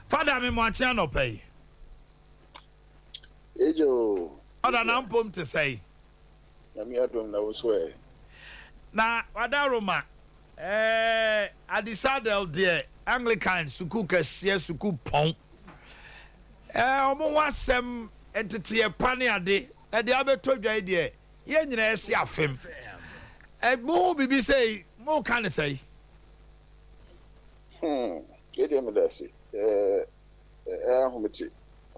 Fada, me mo akye anɔpa yi. Ejo. Fada, na mpom te sɛn? Nyame adom, na wo so ɛ? Na wadaroma Adisadel deɛ, Anglican sukuu kɛseɛ, sukuu pɔn, ɔmo ho asɛm, nteteɛ pa ne ade ɛde abɛtɔ dwa yi deɛ, yɛn nyinaa ɛsi afem. Mo ho biribi sɛ mo ka ne sɛn? Yɛdeɛ meda ase. Ɛɛ ahomete,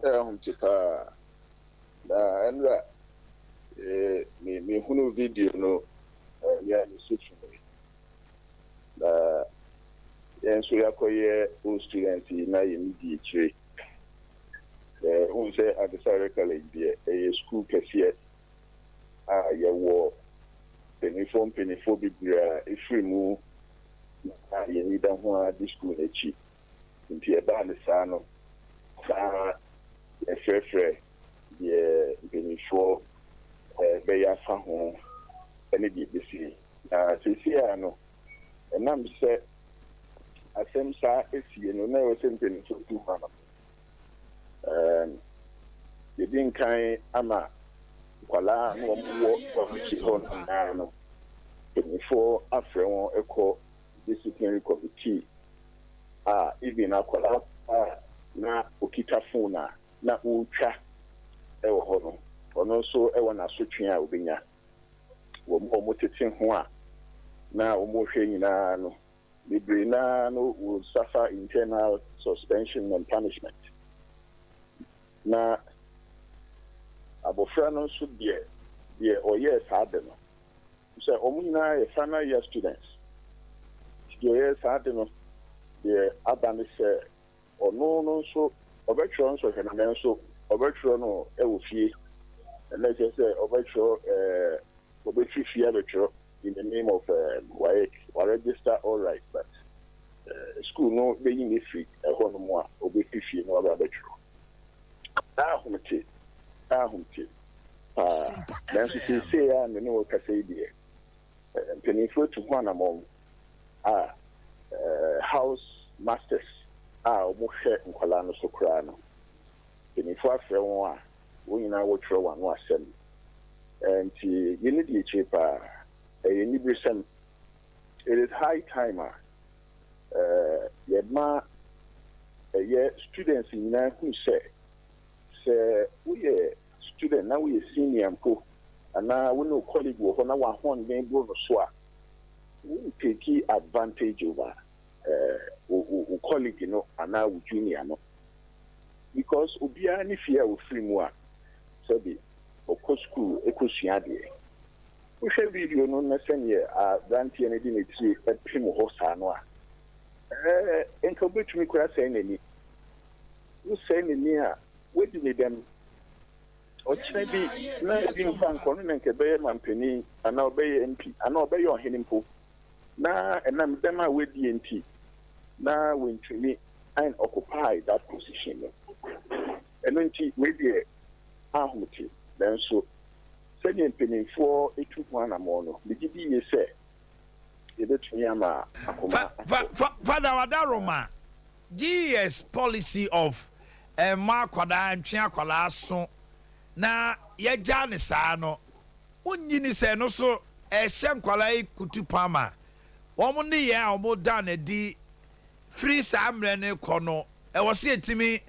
ɛɛ ahomete paa. Na ɛnra me mehunu video no, nea me so fi. Na yɛn nso yɛakɔyɛ old students yi na yɛn di akyire. Wohu sɛ Adisadel College deɛ, ɛyɛ school kɛseɛ a yɛwɔ mpanimfoɔ bebree a ɛfiri mu na yɛn da ho a di school n'akyi. Nti ɛbaa ne saa no, saa yɛfrɛfrɛ deɛ mpanimfoɔ bɛyɛ afa ho ne deɛ bɛsi. Na seesei a no, ɛnam sɛ asɛm saa esie no, na ɛwɔ sɛ mpanimfoɔ tu ho ano. Yɛdi nkan ama nkwadaa na wɔn wɔ wɔn akyi hɔ nyinaa no, mpanimfoɔ afrɛ wɔn kɔ disciplinary committee a even akwadaa a na okita phone a na ɔretwa wɔ hɔ no, ɔno nso wɔ n'asotwe a obenya. Wɔn a wɔtete ho a na wɔrehwɛ nyinaa no, bebree naa no will suffer internal suspension and punishment. Na abɔfra no nso deɛ ɔyɛɛ saa de no, sɛ wɔn nyinaa yɛ final year students, deɛ ɔyɛɛ saa de no deɛ, aba ne sɛ ɔno no nso ɔbɛtwerɛ nsɔhwɛ no, nanso ɔbɛtwerɛ no wɔ fie. Ɛnna kyerɛ sɛ ɔbɛtwerɛ ɔbɛfiri fie abɛtwerɛ in the name of WAEC, wa register all right, but school no bɛyi ne firi ɛhɔ nom a ɔbɛfiri fie no aba abɛtwerɛ. Ahomte, ahomte paa. Nanso seesei a me ne wo kasa yi deɛ, mpanimfoɔ atu ho anammɔn a house masters a wɔhwɛ nkwadaa no so koraa no, mpanimfoɔ afrɛ wɔn a wɔn nyinaa wɔtwerɛ wɔn ano asɛm. Nti yɛne di akyire paa. Ɛyɛ niberesɛm. It is high time a yɛma ɛyɛ students nyinaa hu sɛ woyɛ student na woyɛ senior mpo anaa wo ne wo colleague wɔ hɔ na w'ahoɔden boro no so a, won take advantage over wo colleague no anaa wo junior no, because obiara ne fie a ofiri mu a sɛbi ɔkɔ school ɛkɔsua adeɛ. Wohwɛ video no na sɛneɛ aberanteɛ no de ne tiri pem hɔ saa no a, nka wobɛtumi koraa sɛe n'ani. Wosɛe n'ani a, woadi ne dɛm. Ɔkyena bi na ebi mfa nkɔ no na nka ɛbɛyɛ mampanin anaa ɔbɛyɛ MP anaa ɔbɛyɛ ɔhene mpo, na ɛnam dɛm a wadie nti na wantumi an occupy that position no. Ɛno nti wei deɛ ahomte, nanso sɛdeɛ mpanimfoɔ etu ho anammɔn no, megye di yie sɛ yɛbɛtumi ama akoma. Father, wadaroma, GES policy of mma akwadaa ntwe akwadaa so na yɛgya ne saa no, wonnyi ni sɛ no so ɛhyɛ nkwadaa yi kutu pam a wɔn ne yɛn a wɔn da n'adi firi saa mmerɛ no kɔ no, ɛwɔ sɛ yɛtumi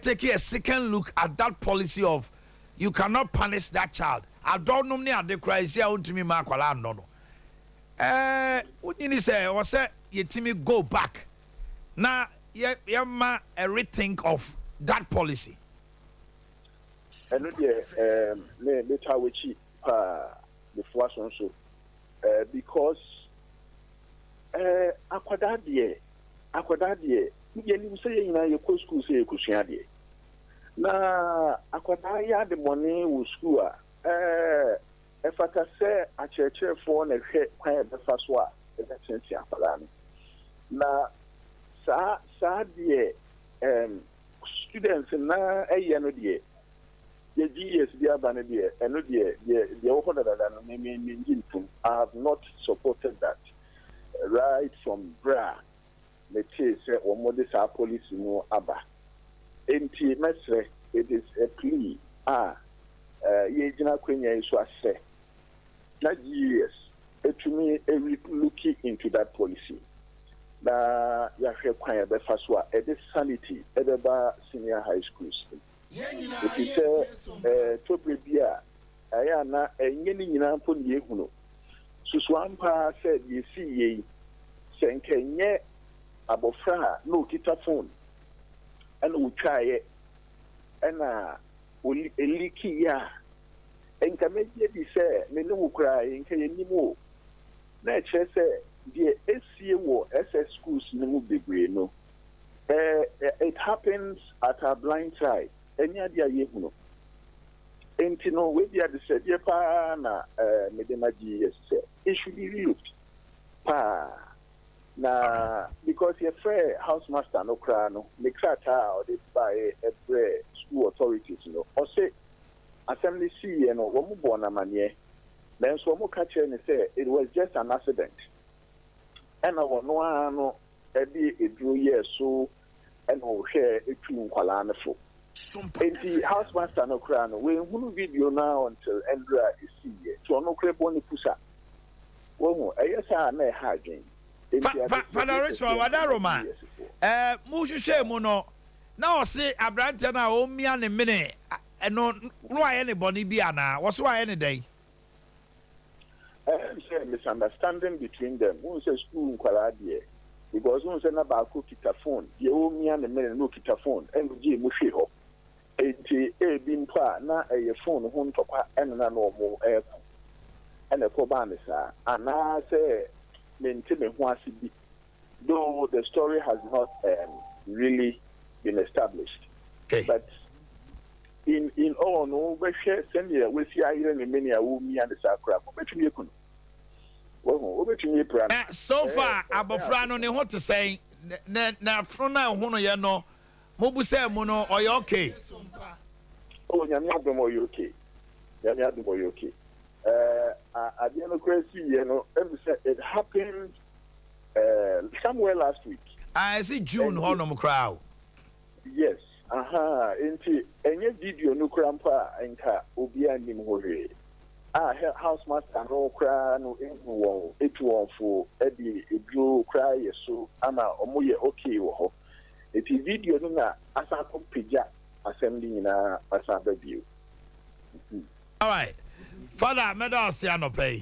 take a second look at that policy of you cannot punish that child. Adɔ nom ne ade koraa esi a wontumi ma akwadaa nnɔ no, wonnyi ni sɛ ɛwɔ sɛ yɛtumi go back na yɛma a rethink of that policy? Ɛno deɛ, me metaa w'akyi paa, mefoa so nso, because akwadaa deɛ, yɛnim sɛ yɛn nyinaa yɛkɔ school sɛ yɛkɔsua adeɛ, na akwadaa yɛ ade bɔne wɔ school a, ɛfata sɛ akyerɛkyerɛfoɔ na ɛhwɛ kwan a ɛbɛfa so a ɛbɛtenten akwadaa no. Na saa deɛ students na ɛyɛ no deɛ, yɛ GES bi aba no deɛ, ɛno deɛ ɛwɔ hɔ dadada no, me ngye ntom. I have not supported that right from bra. Metee sɛ wɔde saa policy no aba. Enti mɛsrɛ, it is a plea a yɛgyina akonnwa yi so asrɛ na GES etumi look into that policy na yɛahwɛ kwan a ɛbɛfa so a ɛde sanity ɛbɛba senior high schools mu. Ɛfiri sɛ tɔberɛ bi a ɛyɛ a na ɛnyɛ ne nyinaa mpo ne yɛhunu. Susuan paa sɛ deɛ ɛsii yɛ yi, sɛ nka ɛnyɛ abɔfra a na ɔkita phone ɛna ɔtwaeɛ ɛna ɛleakiiɛ a, nka mɛgye di sɛ me ne wo koraa nka yɛnim o. Na ɛkyerɛ sɛ deɛ ɛsie wɔ SS schools no mu bebree no, it happens at our blind side. Ɛnyɛ adeɛ a yɛhunu. Nti no, wei di adesrɛdeɛ paa na mede ma GES sɛ it should be relooked paa na because yɛfrɛ house master no koraa no, ne krataa a ɔde baeɛ ɛbrɛ school authorities no, ɔse asɛm no siiɛ no, wɔn bɔɔ n'amanneɛ, nanso wɔn ka kyerɛ no sɛ it was just an accident, ɛna wɔn ara no ɛde eduro yɛɛ so ɛna ɔhwɛ etu nkwalaa no fo. Nti house master no koraa no, wɔnhunu video no until ɛndra esiiɛ, nti ɔno koraa bɔ ne pusa wɔhu ɛyɛ saa na ɛha adwen. Father Richmond Wadaroma, mo hwehwɛ mu no na ɔse aberanteɛ no a ɔmmia ne mene ɛno no, wayɛ ne bɔne bi anaa wɔso wayɛ ne dɛn? Sɛ misunderstanding between them. Wohu sɛ school nkwaraa deɛ, because wohu sɛ na baako kita phone, deɛ ɔmmia ne mene no okita phone ɛna ogye mu hwee hɔ, nti ebi mpo a na ɛyɛ phone ho ntɔkwa ɛna na ɔmo ɛɛko ɛna ɛkɔ baa ne saa, anaasɛ mente me ho ase bi, though the story has not really been established. But in all no, wobɛhwɛ sɛnea wasi ayerɛ ne mene a wɔmia ne saa koraa, wobɛtumi aku no, wahu, wobɛtumi apira no. So far abɔfra no ne ho te sɛn? Ne n'afono no a ɛho no yɛ no, mobu mu no, ɔyɛ okay? Oh, Nyame adom, ɔyɛ okay. Nyame adom, ɔyɛ okay. Adeɛ no koraa siiɛ no, ɛmu sɛ it happened somewhere last week. Ah, ɛsi June hɔnom koraa o. Yes, aha, nti ɛnyɛ video no koraa mpo a, nka obiara nnim ho hwee a house master no koraa no ehu wɔn etu wɔn fo, ɛde eduro koraa yɛ so ama ɔmo yɛ okay wɔ hɔ. Eti video no na asan akɔ pagya asɛm no nyinaa asan aba bio. Alright, Father, mɛda ase anɔpɛ yi.